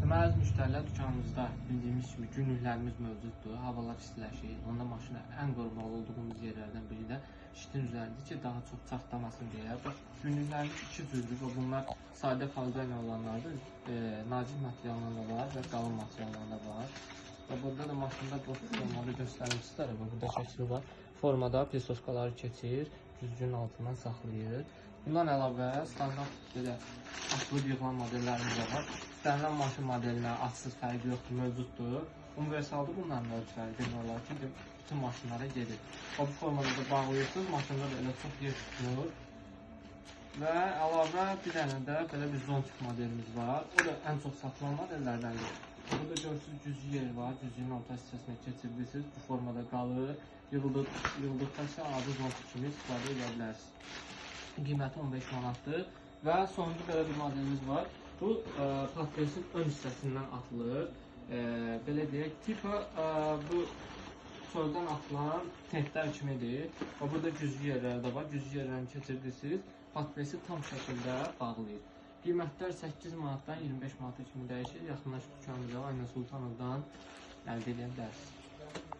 Deməli, əziz müştərilər, dükanımızda bildiyimiz kimi günlüklərimiz mövcuddur. Havalar istiləşir. Onda maşını ən qorumalı olduğumuz yerlərdən biri də şitin üzəridir ki, daha çox çatlamasın deyə. Bax, günlüklərimiz iki cürdür və bunlar sadə falqa ilə olanlardır. Nazik materialından da var və qalın materialından da var. Və burada da maşında bu formada göstərim sizlərə. Bax, burada şəkli var. Formada prisoskaları keçir, güzgünün altından saxlayır. Bundan əlavə standart belə atılıb yığılan modellərimiz də var. İstənilən maşın modelinə atsız fərqi yoxdur, mövcuddur. Universaldır bunların ölçüləri demək olar ki, bütün maşınlara gedir. O bu formada da bağlayırsınız, maşında da elə çox yer tutmur. Və əlavə bir dənə də belə bir zontik modelimiz var. O da ən çox satılan modellərdəndir. Burada görürsünüz güzgü yeri var. Güzgünün orta hissəsinə keçirdirsiniz. Bu formada qalır. Yığıldıqda isə adi zontik kimi istifadə edə bilərsiniz. Qiyməti 15 manatdır. Və sonuncu belə bir modelimiz var. Bu podpresin ön hissəsindən atılır. Belə deyək, tipa bu çöldən atılan tentlər kimidir. Və burada güzgü yerləri də var. Güzgü yerlərini keçirdirsiniz. Podpresi tam şəkildə bağlayır. Qiymətlər 8 manatdan 25 manata kimi dəyişir. Yaxınlaşıb dükanımıza Ayna Sultanovdan əldə edə bilərsiniz.